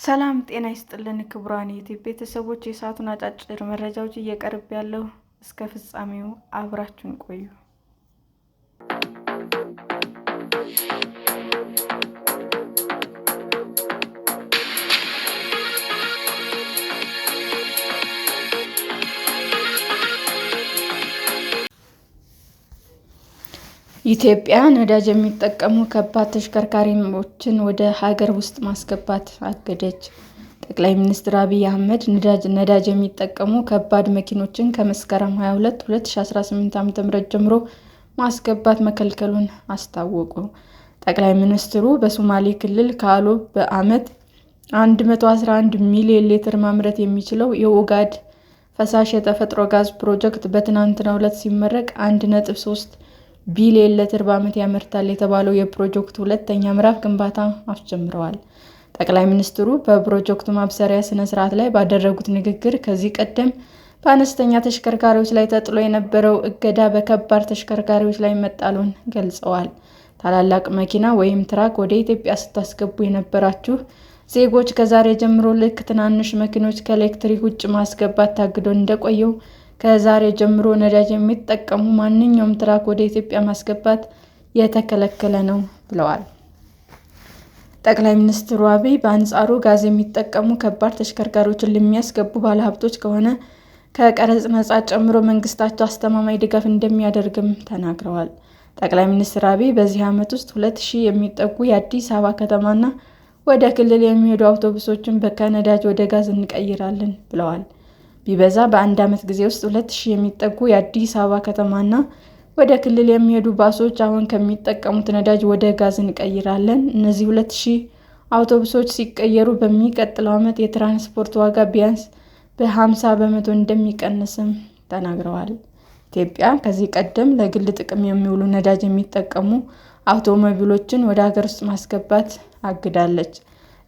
ሰላም ጤና ይስጥልን ክቡራን ዩቲዩብ ቤተሰቦች፣ የሰዓቱን አጫጭር መረጃዎች እየቀርብ ያለው እስከ ፍጻሜው አብራችሁን ቆዩ። ኢትዮጵያ ነዳጅ የሚጠቀሙ ከባድ ተሽከርካሪዎችን ወደ ሀገር ውስጥ ማስገባት አገደች። ጠቅላይ ሚኒስትር ዐቢይ አሕመድ ነዳጅ የሚጠቀሙ ከባድ መኪኖችን ከመስከረም 22፣ 2018 ዓ.ም ጀምሮ ማስገባት መከልከሉን አስታወቁ። ጠቅላይ ሚኒስትሩ በሶማሌ ክልል ካሉብ በዓመት 111 ሚሊዮን ሊትር ማምረት የሚችለው የኦጋዴን ፈሳሽ የተፈጥሮ ጋዝ ፕሮጀክት በትናንትናው ዕለት ሲመረቅ 1.3 ቢሊዮን ሊትር በዓመት ያመርታል የተባለው የፕሮጀክቱ ሁለተኛ ምዕራፍ ግንባታ አስጀምረዋል። ጠቅላይ ሚኒስትሩ በፕሮጀክቱ ማብሰሪያ ሥነ ሥርዓት ላይ ባደረጉት ንግግር ከዚህ ቀደም በአነስተኛ ተሽከርካሪዎች ላይ ተጥሎ የነበረው እገዳ በከባድ ተሽከርካሪዎች ላይ መጣሉን ገልጸዋል። ታላላቅ መኪና ወይም ትራክ ወደ ኢትዮጵያ ስታስገቡ የነበራችሁ ዜጎች ከዛሬ ጀምሮ ልክ ትናንሽ መኪኖች ከኤሌክትሪክ ውጭ ማስገባት ታግዶ እንደቆየው ከዛሬ ጀምሮ ነዳጅ የሚጠቀሙ ማንኛውም ትራክ ወደ ኢትዮጵያ ማስገባት የተከለከለ ነው ብለዋል። ጠቅላይ ሚኒስትር ዐቢይ በአንጻሩ ጋዝ የሚጠቀሙ ከባድ ተሽከርካሪዎችን ለሚያስገቡ ባለሀብቶች ከሆነ ከቀረጥ ነፃ ጨምሮ መንግስታቸው አስተማማኝ ድጋፍ እንደሚያደርግም ተናግረዋል። ጠቅላይ ሚኒስትር ዐቢይ በዚህ ዓመት ውስጥ 2,000 የሚጠጉ የአዲስ አበባ ከተማና ወደ ክልል የሚሄዱ አውቶቡሶችን ከነዳጅ ወደ ጋዝ እንቀይራለን ብለዋል። ቢበዛ በአንድ ዓመት ጊዜ ውስጥ 2,000 የሚጠጉ የአዲስ አበባ ከተማና ወደ ክልል የሚሄዱ ባሶች አሁን ከሚጠቀሙት ነዳጅ ወደ ጋዝ እንቀይራለን። እነዚህ 2,000 አውቶቡሶች ሲቀየሩ በሚቀጥለው ዓመት የትራንስፖርት ዋጋ ቢያንስ በ50% እንደሚቀንስም ተናግረዋል። ኢትዮጵያ ከዚህ ቀደም ለግል ጥቅም የሚውሉ ነዳጅ የሚጠቀሙ አውቶሞቢሎችን ወደ ሀገር ውስጥ ማስገባት አግዳለች።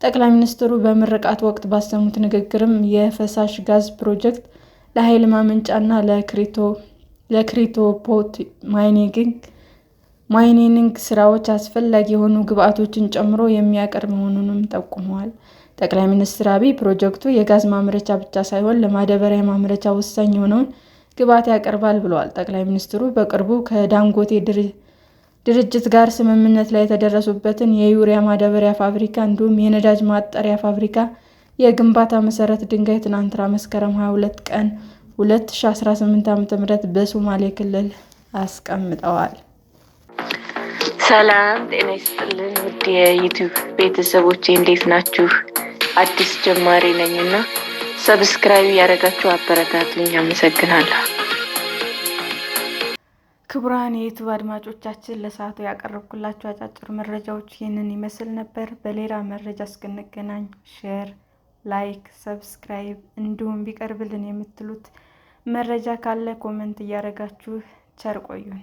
ጠቅላይ ሚኒስትሩ በምርቃት ወቅት ባሰሙት ንግግርም የፈሳሽ ጋዝ ፕሮጀክት ለኃይል ማመንጫና ለ crypto mining ስራዎች አስፈላጊ የሆኑ ግብዓቶችን ጨምሮ የሚያቀርብ መሆኑንም ጠቁመዋል። ጠቅላይ ሚኒስትር ዐቢይ ፕሮጀክቱ የጋዝ ማምረቻ ብቻ ሳይሆን ለማዳበሪያ ማምረቻ ወሳኝ የሆነውን ግብዓት ያቀርባል ብለዋል። ጠቅላይ ሚኒስትሩ በቅርቡ ከዳንጎቴ ድርጅት ጋር ስምምነት ላይ የተደረሱበትን የዩሪያ ማዳበሪያ ፋብሪካ እንዲሁም የነዳጅ ማጣሪያ ፋብሪካ የግንባታ መሠረተ ድንጋይ ትናንት መስከረም 22 ቀን 2018 ዓ.ም በሶማሌ ክልል አስቀምጠዋል። ሰላም ጤና ይስጥልን ውድ የዩቲዩብ ቤተሰቦቼ እንዴት ናችሁ? አዲስ ጀማሪ ነኝና subscribe ያደረጋችሁ አበረታቱኝ። አመሰግናለሁ። ክቡራን የዩቲዩብ አድማጮቻችን ለሰዓቱ ያቀረብኩላችሁ አጫጭር መረጃዎች ይህንን ይመስል ነበር። በሌላ መረጃ እስክንገናኝ share፣ like፣ subscribe እንዲሁም ቢቀርብልን የምትሉት መረጃ ካለ comment እያደረጋችሁ ቸር ቆዩን።